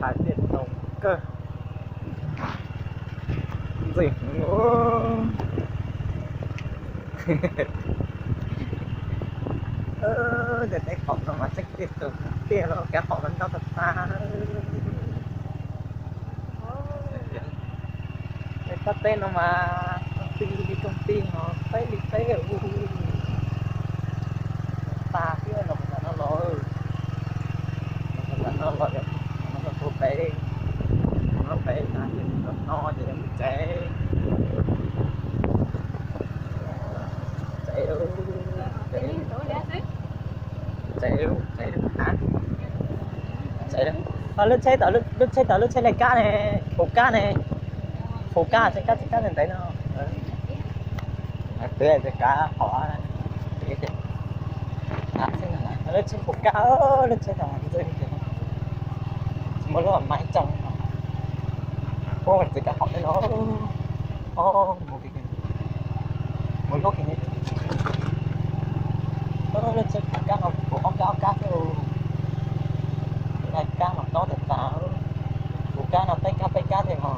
Tiaj tau kawg. Ntxim. Ntawm teb qaum no mas tseem tiaj tau tiaj los kav qaum no ntau tas tas. Teb no mas koog ti li koog ti no, teb li teb. Tas thiab los tam no los, los tam no los, no tuaj pem, no pem tas ces no ces mus tsev. Tsev, tsev, tsev, tsev. Lub tsheb tom, lub tsheb tom, lub tsheb laij kab ne, faus kab ne, faus kab, tsheb kab, tsheb kab ntev ntev no. Twb kav hom, lub tsheb faus kab, lub tsheb tom ntxim, tsis muaj lub maiv tso, ua txiv kav hom tej no. Mus lub, lub tsheb faus kab no faus ob kab ob kab xwb. Laij kab mas tob tas tas, faus kab no peb kab peb kab thiab no.